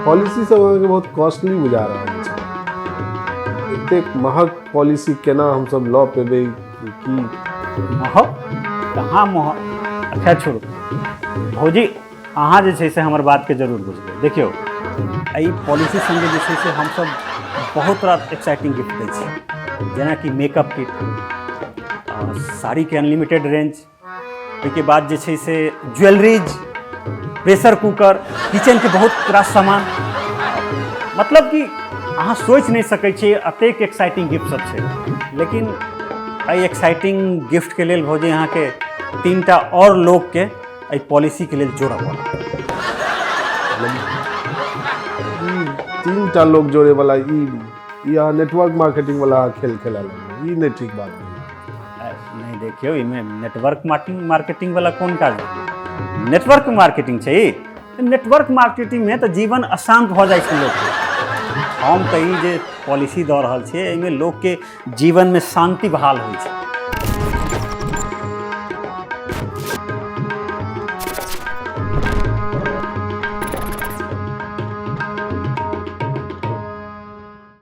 Policy सब अहाँके बहुत कॉस्टली बुझा रहल छै। एतेक महग पॉलिसी केना हमसब लऽ पेबै की? महग कहाँ महग? अच्छा छोड़ू भौजी, अहाँ जे छै से हमर बातके जरूर बुझबै। देखियौ, एहि पॉलिसी सङ्गे जे छै से हमसब बहुत रास एक्साइटिंग गिफ्ट दै छी, जेनाकि मेकअप किट, साड़ीके अनलिमिटेड रेंज, ओहिके बाद जे छै से ज्वेलरीज, प्रेशर कुकर, किचनके बहुत रास सामान। मतलब कि अहाँ सोचि नहि सकै छियै, एतेक एक्साइटिंग गिफ्ट सब छै। लेकिन एहि एक्साइटिंग गिफ्टके लेल भौजी अहाँके 3टा आओर लोकके एहि पॉलिसीके लेल जोड़ऽ पड़त। 3टा लोक जोड़े वाला ई अहाँ नेटवर्क मार्केटिंग वाला खेल खेला लगलै, ई नहि ठीक बात भेलै। नहि, देखियौ, एहिमे नेटवर्क मार्केटिंग वाला कोन काज? नेटवर्क मार्केटिंग छै ई? नेटवर्क मार्केटिंगमे तऽ जीवन अशान्त भऽ जाइ छै लोकके। हम तऽ ई जे पॉलिसी दऽ रहल छियै, एहिमे लोकके जीवनमे शान्ति बहाल होइ छै।